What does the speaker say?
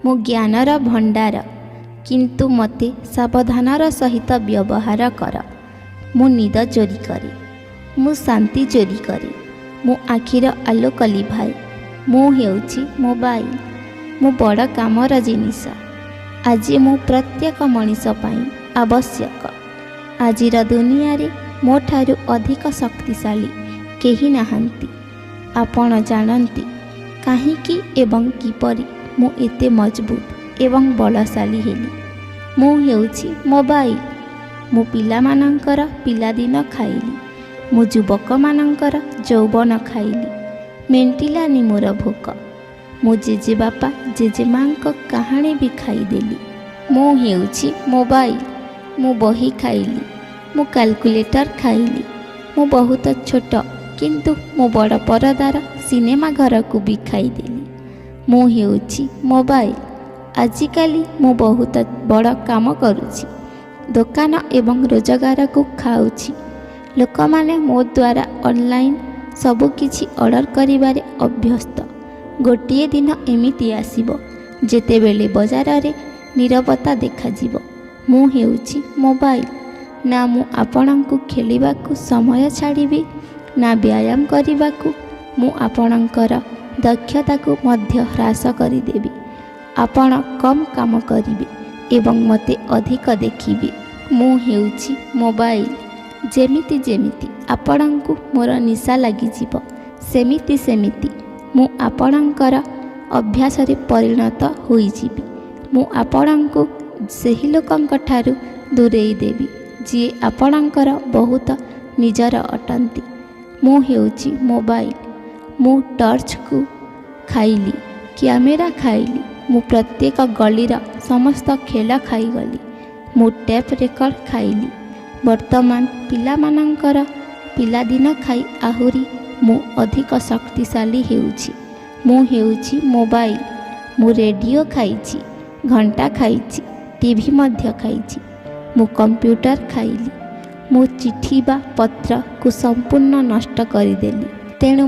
ମୁଁ ଜ୍ଞାନର ଭଣ୍ଡାର, କିନ୍ତୁ ମୋତେ ସାବଧାନର ସହିତ ବ୍ୟବହାର କର। ମୁଁ ନିଦ ଚୋରି କରେ। ମୁଁ ଶାନ୍ତି ଚୋରି କରେ। ମୁଁ ଆଖିର ଆଲୋକ ଲିଭାଏ। ମୁଁ ହେଉଛି ମୋବାଇଲ। ମୁଁ ବଡ଼ କାମର ଜିନିଷ। ଆଜି ମୁଁ ପ୍ରତ୍ୟେକ ମଣିଷ ପାଇଁ ଆବଶ୍ୟକ। ଆଜିର ଦୁନିଆରେ ମୋ ଠାରୁ ଅଧିକ ଶକ୍ତିଶାଳୀ କେହି ନାହାନ୍ତି। ଆପଣ ଜାଣନ୍ତି କାହିଁକି ଏବଂ କିପରି ମୁଁ ଏତେ ମଜବୁତ ଏବଂ ବଳଶାଳୀ ହେଲି? ମୁଁ ହେଉଛି ମୋବାଇଲ। ମୁଁ ପିଲାମାନଙ୍କର ପିଲାଦିନ ଖାଇଲି। ମୁଁ ଯୁବକମାନଙ୍କର ଯୌବନ ଖାଇଲି। ମେଣ୍ଟିଲାନି ମୋର ଭୋକ। ମୁଁ ଜେଜେବାପା ଜେଜେମାଙ୍କ କାହାଣୀ ବି ଖାଇଦେଲି। ମୁଁ ହେଉଛି ମୋବାଇଲ। ମୁଁ ବହି ଖାଇଲି। ମୁଁ କାଲକୁଲେଟର ଖାଇଲି। ମୁଁ ବହୁତ ଛୋଟ, କିନ୍ତୁ ମୁଁ ବଡ଼ ପରଦାର ସିନେମା ଘରକୁ ବି ଖାଇଦେଲି। ମୁଁ ହେଉଛି ମୋବାଇଲ। ଆଜିକାଲି ମୁଁ ବହୁତ ବଡ଼ କାମ କରୁଛି। ଦୋକାନ ଏବଂ ରୋଜଗାରକୁ ଖାଉଛି। ଲୋକମାନେ ମୋ ଦ୍ୱାରା ଅନଲାଇନ୍ ସବୁକିଛି ଅର୍ଡ଼ର କରିବାରେ ଅଭ୍ୟସ୍ତ। ଗୋଟିଏ ଦିନ ଏମିତି ଆସିବ, ଯେତେବେଳେ ବଜାରରେ ନୀରବତା ଦେଖାଯିବ। ମୁଁ ହେଉଛି ମୋବାଇଲ। ନା ମୁଁ ଆପଣଙ୍କୁ ଖେଳିବାକୁ ସମୟ ଛାଡ଼ିବି, ନା ବ୍ୟାୟାମ କରିବାକୁ। ମୁଁ ଆପଣଙ୍କର ଦକ୍ଷତାକୁ ମଧ୍ୟ ହ୍ରାସ କରିଦେବି। ଆପଣ କମ୍ କାମ କରିବେ ଏବଂ ମୋତେ ଅଧିକ ଦେଖିବେ। ମୁଁ ହେଉଛି ମୋବାଇଲ। ଯେମିତି ଯେମିତି ଆପଣଙ୍କୁ ମୋର ନିଶା ଲାଗିଯିବ, ସେମିତି ସେମିତି ମୁଁ ଆପଣଙ୍କର ଅଭ୍ୟାସରେ ପରିଣତ ହୋଇଯିବି। ମୁଁ ଆପଣଙ୍କୁ ସେହି ଲୋକଙ୍କ ଠାରୁ ଦୂରେଇ ଦେବି, ଯିଏ ଆପଣଙ୍କର ବହୁତ ନିଜର ଅଟନ୍ତି। ମୁଁ ହେଉଛି ମୋବାଇଲ। ମୁଁ ଟର୍ଚ୍ଚକୁ ଖାଇଲି, କ୍ୟାମେରା ଖାଇଲି। ମୁଁ ପ୍ରତ୍ୟେକ ଗଳିର ସମସ୍ତ ଖେଳ ଖାଇଗଲି। ମୁଁ ଟେପ୍ ରେକର୍ଡ଼ ଖାଇଲି। ବର୍ତ୍ତମାନ ପିଲାମାନଙ୍କର ପିଲାଦିନ ଖାଇ ଆହୁରି ମୁଁ ଅଧିକ ଶକ୍ତିଶାଳୀ ହେଉଛି। ମୁଁ ହେଉଛି ମୋବାଇଲ। ମୁଁ ରେଡ଼ିଓ ଖାଇଛି, ଘଣ୍ଟା ଖାଇଛି, ଟିଭି ମଧ୍ୟ ଖାଇଛି। ମୁଁ କମ୍ପ୍ୟୁଟର ଖାଇଲି। ମୁଁ ଚିଠି ବା ପତ୍ରକୁ ସମ୍ପୂର୍ଣ୍ଣ ନଷ୍ଟ କରିଦେଲି। ତେଣୁ